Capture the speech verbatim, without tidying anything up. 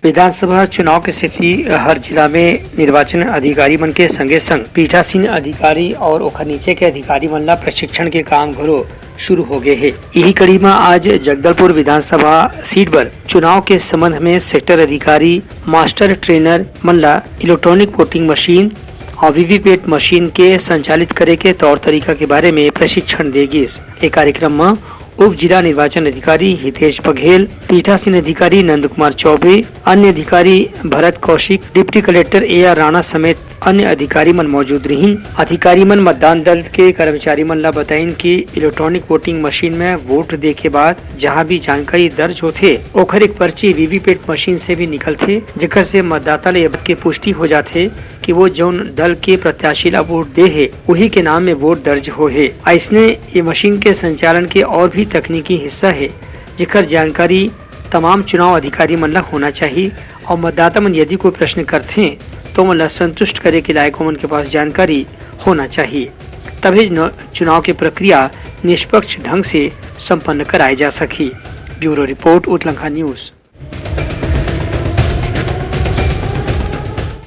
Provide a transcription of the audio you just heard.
विधानसभा चुनाव के सेती हर जिला में निर्वाचन अधिकारी मन के संगे संग पीठासीन अधिकारी और ओखर नीचे के अधिकारी मन ला प्रशिक्षण के काम घलो शुरू हो गए हे। यही कड़ी म आज जगदलपुर विधानसभा सीट बर चुनाव के संबंध में सेक्टर अधिकारी, मास्टर ट्रेनर मन ला इलेक्ट्रॉनिक वोटिंग मशीन और वीवीपैट मशीन के संचालित करे के तौर तरीका के बारे में प्रशिक्षण दे गिस। ए कार्यक्रम म उप जिला निर्वाचन अधिकारी हितेश बघेल, पीठासीन अधिकारी नंद कुमार चौबे, अन्य अधिकारी Bharat Kaushik, deputy collector A R Rana समेत अन्य अधिकारी मन मौजूद रहिन। अधिकारी मन मतदान दल के कर्मचारी मन ला बताइन कि इलेक्ट्रॉनिक वोटिंग मशीन में वोट दे के बाद जहां भी जानकारी दर्ज होथे, ओखर एक पर्ची वीवीपैट मशीन से भी निकलथे, जेकर से मतदाता ले ये बात के पुष्टि हो जाथे कि वो जौन दल के प्रत्याशी ला वोट दे हे, उही के नाम में वोट दर्ज हो हे। अइसने ये मशीन के संचालन के और भी तकनीकी हिस्सा हे, जेकर जानकारी तमाम चुनाव अधिकारी मन ला होना चाहिए और मतदाता मन यदि कोई प्रश्न करथे, तो ओमन ला संतुष्ट करे के लायक ओमन के पास जानकारी होना चाहिए, तभी न-, चुनाव की प्रक्रिया निष्पक्ष ढंग से संपन्न कराए जा सकही। Bureau report, Utlangha news.